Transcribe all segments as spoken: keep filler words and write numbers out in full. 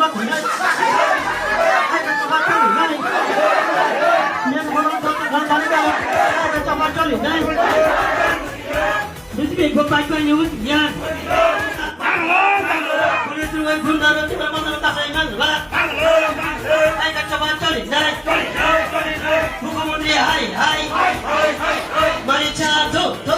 Hai, hai. Mari cha, do, do.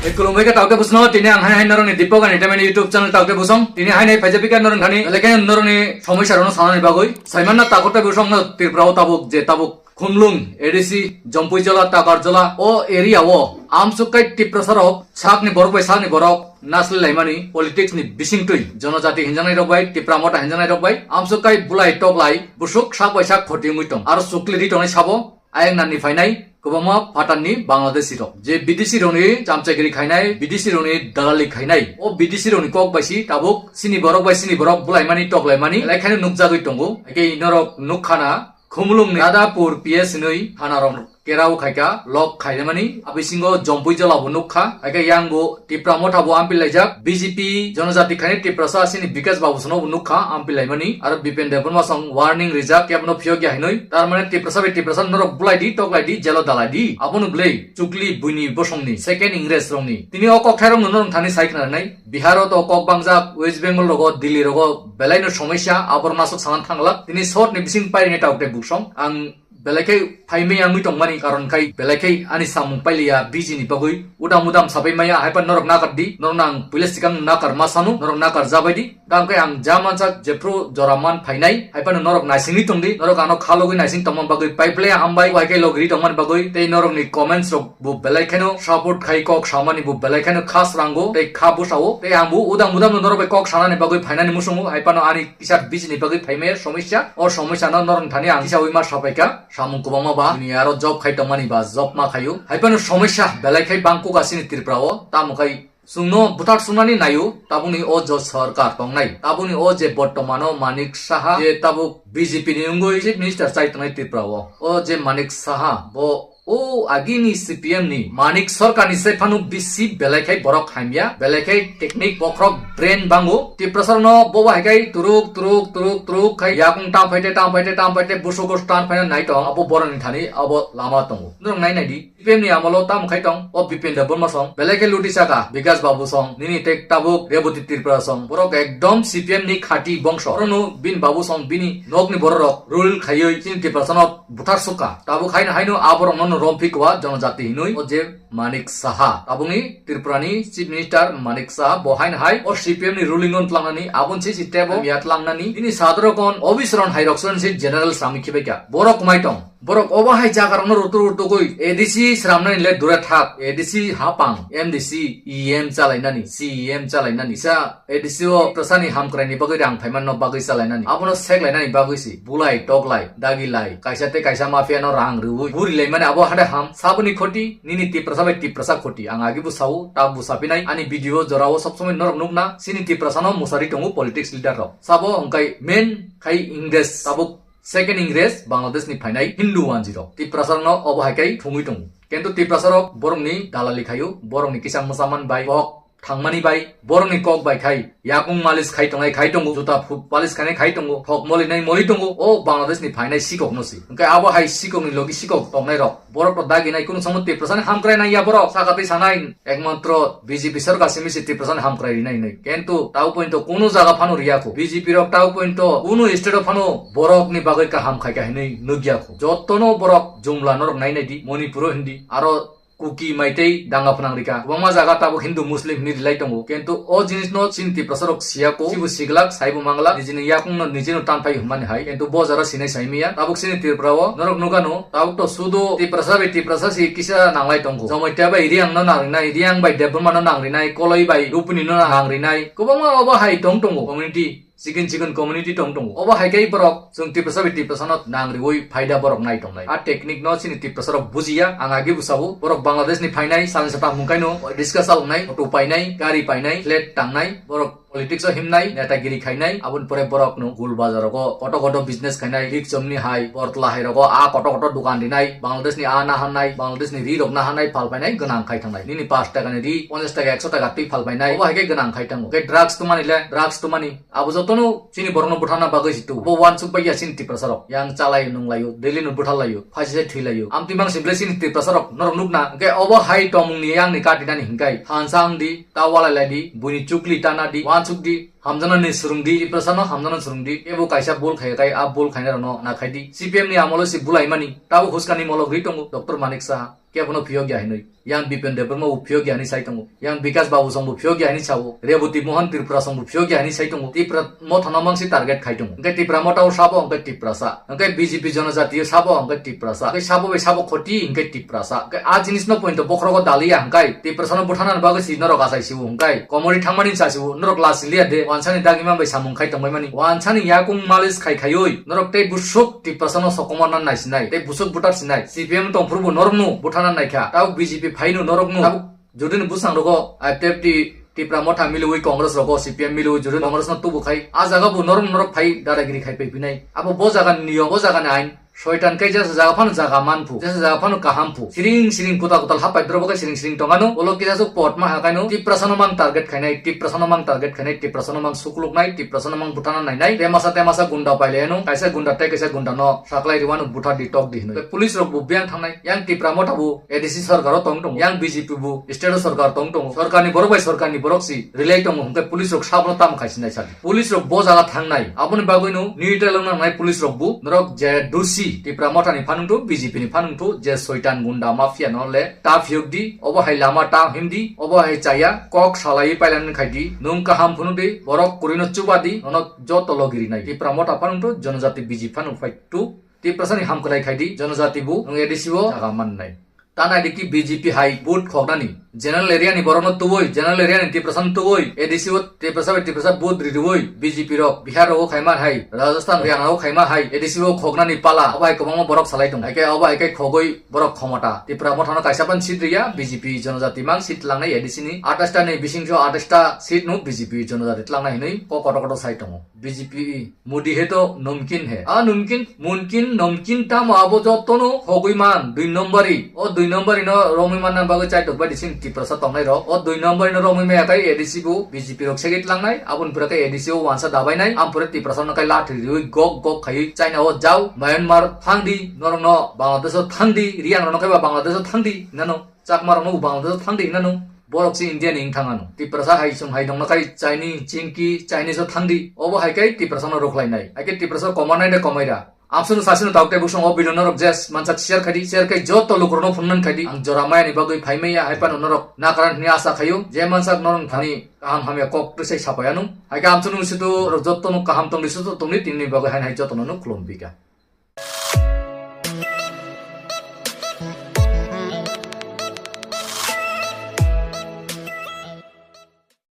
Eh, khulumbai khe taote bwswkno, tini ang hai hai norokni Deepak Entertainment YouTube channel taote bwswk. Tini hai hai phaijak bikha norok thani, belai khe norokni somosya rokno sanani bagwi. Saimanna takhuk tei bwswkno Tripura o tabuk je tabuk Khumlung, A D C, Jompuijola, Takarjola, o area o amsuk kai Tiprasa rok sakni borok bai sakni borok naslai laimani politics ni bisingtwi jonojati hinjaknai rok bai, Tipra Motha hinjaknai rok bai amsuk kai bulai toklai busuk sak bai sak khoti wngwi tong. Aro chukli ri tongnai sabo ayang nani phainai kwbangma phatarni Bangladeshi rok. Je bidesi rokni chamchagiri khainai, bidesi rokni dalali khainai. O bidesi rokni kok bai si tabuk sini borok bai sini borok bulaimani toklaimani belai kheno nukjagwi tongo. Hakhe norok nukkhana Khumulungni Radhapur P S hinwi thana rok kerao khaika lok khaimani. Abisingo Jompuijola bo nukha. Hakhe yang bo Tipra Motha bo ampil laijak, B J P Jonojati khainai Tiprasa asini Bikash Babu sono bo nukha ampil laimani, aro Bipen Debbarma song warning rijak, kebono phiyokya hinwi. Tar mane Tiprasa bai Tiprasa norok bulai di, toklai di, jelo dalai di. Abono bwlai chukli buini bosongni, second Ingres rokni. Tini o kokthai rokno norok thani sai khna nai. Bihar o to kok bangjak, West Bengal rogo, Delhi rogo, belaino somosya, aborok nasuk sanan thanglak. Tini short ni bising pairine tauk tei buksong. Ang belai khe phaimai wngwi tongmani karon khai belai khe ani samung pailiya busy ni bagwi udam udam sabai maya, haipan norok nakar di, norok nang puila sikang nakar ma sanu, norok nakar jabai di. Tamo khe ang ja mansak jephru jora man phainai, haipan norok naisingwi tongdi, norok ano khalogwi naising tongma bagwi paiplaya hambai, waikai logri tongmani bagwi tei norokni comments rok bo belai kheno support khai kok samani bo belai kheno khas rango tei kha bwsao tei ang bo udam udam no norok bai kok sanani bagwi phainani musungo, haipano ani kisa busy ni bagwi phaimaya somosya, o somosya no norok thani ang kisa wi ma sapaika. Samung kwbangma ba, bini aro job khai tongmani ba, job ma khaio. Haiphano somosya belai khai bangkuk asini Tripura o. Tamo khai chwngno bwthar sunani naio, tabukni o jo sarkar tongnai. Tabukni o je bortomano Manik Saha, je tabuk B J P ni wngwi Chief Minister chai tongnai Tripura o. O je Manik Saha, bo o agini C P M ni Manik sarkar ni sai phano bisi belai khai borok hamya, belai khai technique bokhorok brain bango. Tiprasa no bo hai khai turuk, turuk, turuk, turuk khai yakung tam phaite, tam phaite, tam phaite, busugo stand phaina nai tong, abo borok ni thani abo lama tongo. Norok nai nai di. C P M ni amolo tamo khai tong, o Bipen Debbarma song, belai khe Luti Saka, Bikash Babu song, nini tei tabuk Reboti Tripura song, borok ekdom C P M ni khati bongso. Orono bini babu song, bini nokni bororok rule khaiwi chini Tiprasa no buthar sukha. Tabuk haino haino aborok no romphikwa Jonojati hinwi, o je Manik Saha. Tabukni Tripura ni Chief Minister Manik Saha bo haino hai o C P M ni ruling no tlangnani, aboni se si tebo ya tlangnani. Bini sadorokon officer on hai rok se general sami khibaikha. Borok kumai tong. Borok obo hai jaga rokno rutur rutugwi A D C sramnani le dura thak, A D C hapang, M D C, E M chalainani, C E M chalainani. Sa A D C o Tiprasani hamkraini bagwi rang phaimanno bagwi chalainani. Abono seklainani bagwi si bulai, toklai, dagilai, kaisa tei kaisa mafia no rang rwui gurilaimani abo hade ham. Saboni khoti, nini Tiprasa bai Tiprasa khoti. Ang agi bo sao, tak bo sapinai. Ani video jorao sob somoi norok nukna, sini Tiprasano musari tongo politics leader rok. Sabo hwnkhe main khai Ingres, tabuk second Ingres Bangladesh ni phainai Hindu wanjwi rok. Tiprasa no obo hai kai thungwi tongo. Kintu Tiprasa rok borokni dalali khaio, borokni kisa mwsaman bai, kok thangmani bai, borokni kok bai khai, yakung malis khai tongnai khai tongo, juta foot polish khainai khai tongo, thok molinai moli tongo, o Bangladesh ni phainai sikok no si. Hwnkhe abo hai sikok ni logi sikok tongnai rok. Borok rok daginai kunu samung Tiprasa ni hamkrai nai ya borok. Saka twi sanai ekmatro B J P sarkar simi si Tiprasa ni hamkrai rinai hinwi. Kintu tau pointo kunu jaga phano riya kho. B J P rok tau pointo kunu state o phano borok ni bagwi kaham khai kha hinwi nukya kho. Jotono borok jumla norok nai nai di, Manipur o hindi, aro Kuki, Maitei danga phwnang rika. Kwbangma jaga tabuk Hindu, Muslim hinwi rilai tongo. Kintu o jinis no chini Tiprasa rok siya ko. Sibo siglak, saibo manglak, nijini yakung no nijino tanphai hwnmani hai. Kintu bo jara sinai saimiya. Tabuk chini Tripura o norok nukano. Tabuk to sudo Tiprasa bai Tiprasa si kisa nanglai tongo. Jamatia bai Riang no nangrinai, Riang bai Debbarma no nangrinai, Koloi bai Rupini no nangrinai. Kwbangma obo hai tong tongo community. Chikon chikon community tong tongo. Obo hai khe borok chwng Tiprasa bai Tiprasa no nang riwi phaida borok nai tongnai. A technique no chini Tiprasa rok bujiya, ang agi bwsao borok Bangladesh ni phainai, salsa tangmung kaino riska chaloknai, auto painai, gari painai, flat tangnai, borok Politics o himnai, netagiri khainai, aboni pore borok no gul bazar rogo koto koto business khainai, rik chomni hai, portla hai rogo a koto koto dukan rinai, Bangladesh ni a nahanai, Bangladesh ni ri rok nahanai, phal painai, gwnang khai thangnai. Nini pash taka ni ri, ponchash taka, ekso taka twi phal painai, obo hai khe gwnang khai thango. Khe drugs tumani le, drugs tumani, abo jotono chini borok no buthana bagwi si tu. Bo wansuk bai ya chini Tiprasa rok. Yang chalai nung laio, daily no buthar laio, phaisi se thwi laio. Amtwi mang simple chini Tiprasa rok norok nukna. Hwnkhe obo hai tongmung ni yang ni kati nani hwnkhe thansa wng di, ta walai lai di, buini chukli tana di, wansuk di, hamjana ni swrwng di, Tiprasa no hamjana swrwng di. Kebo kaisa bul khai kai, a bul khainai rok no na khai di. C P M ni amolo si bulai mani, tabo huskani molo gwi tongo, Doctor Manik Saha. Kebono phiyok ya hinwi. Yang Bipen Debbarma bo phiyok ya hinwi sai tongo. Yang Bikas Babu song bo phiyok ya hinwi sao. Reboti Mohan Tripura song bo phiyok ya hinwi sai tongo. Tipra Motha no mangsi target khai tongo. Hwnkhe Tipra Motha o sabo hwnkhe Tiprasa. Hwnkhe B J P Jonojati o sabo hwnkhe Tiprasa. Hwnkhe sabo bai sabo khoti hwnkhe Tiprasa. Hwnkhe a jinis no point o bokhorogo daliya hwnkhe Tiprasa no buthana bagwi si norok achai sibo hwnkhe. Komori thangmani cha sibo norok lasi liya de. Wansani dagima bai samung khai tongbai mani. Wansani yakung malis khai khaiwi norok tei busuk Tiprasa no sokomorna naisinai, tei busuk butar sinai. C P M tongphuru bo norokno buthana naikha. Tabuk B J P phaino norokno. Tabuk judini bwsang rogo I P F T, Tipra Motha miliwi Congress rogo C P M miliwi judini Congress no tubu khai. A jaga bo norok norok phai daragiri khai paipinai. Abo bo jaga ni niyom, bo jaga ni ain. Soitan khe jesa jaga phano jaga manphu, jesa jaga phano kaham phu. Siring siring kutal kutal hapai drobo khe siring siring tongano. Bolo kisa su pot ma hakaino. Tiprasa no mang target khainai, Tiprasa no mang target khainai, Tiprasa no mang sukluknai, Tiprasa no mang buthana nainai. Temasa temasa gunda pailaiano. Kaisa gunda tei kaisa gunda no saklai riwano butha di tok di hinwi. Police rok bo biyang thangnai. Yang Tipra Motha bo A D C sarkar o tong tongo. Yang B J P bo state o sarkar tong tongo. Sarkar ni borok bai sarkar ni borok si relay tongo hwnkhe police rok sabno tamo khai sinai sadi. Police rok bo jaga thangnai. Aboni bagwi no neutral wngna nangnai police rok bo. Norok je dusi Tipra Motha ni phanung thu, B J P ni phanung thu, je soitan gunda mafia no le ta phiyok di, obo hai lama ta him di, obo hai chaya, kok salai pailani khai di, nung kaham phunu di, borok kuri no chuba di, nono joto logi rinai. Tipra Motha phanung thu, Jonojati B J P phanung phai thu, Tiprasa ni hamkrai khai di, Jonojati bo, nung A D C o jaga mannai. Ta nai di ki B J P hai vote khoknani. General area ni borok no tubui, general area ni Tiprasa no tubui, A D C o Tiprasa bai Tiprasa vote ri riui, B J P rok Bihar rogo khaima hai, Rajasthan Haryana rogo khaima hai, A D C o khoknani pala, obo hai kwbangma borok salai tongo. Hai khe obo hai khe khogwi borok khomota. Tipra Motha no kaisa ban seat riya, B J P Jonojati mang seat langnai A D C ni. Atais ta ni bising so atais ta seat no B J P Jonojati tlangnai hinui kok kotor kotor sai tongo. B J P Modi he to nomkin he. A nomkin, munkin, nomkin tamo abo jotono hogwi man, dui nombori. O dui nombori no romwi manna bagwi chaitok bai dising Tiprasa tongnai rok. O dui nombori no romwi maya kai A D C bo B J P rok segit langnai. Aboni pura kai A D C o wansa dabai nai. Ampore Tiprasa no kai lathi riui gok gok khaiui China o jao. Myanmar thangdi, norok no Bangladesh o thangdi, Riang rok no kai ba Bangladesh o thangdi, nano. Chakma rok no Bangladesh o thangdi hinano, borok se India ni wngthang ano. Tiprasa hai chwng hai dongna kai Chinese, Chingki, Chinese o thangdi. Obo hai kai Tiprasa no rwkhlai nai. Hai khe Tiprasa komar nai de komai ra. Amswk no sasi no tabuk tei bwswng o video norok je mansak share khai di, share khai joto lukurok no phunuknani khai di. Ang jora maya ni bagwi phai maya hai phano norok nakaran hwnwi asa khaio. Je mansak norok thani kaham hamya kok twisai sapai ano. Hai khe amswk no situ rok joto no kaham tongdi suto tongdi tini ni bagwi hai hai joto no khulum pika.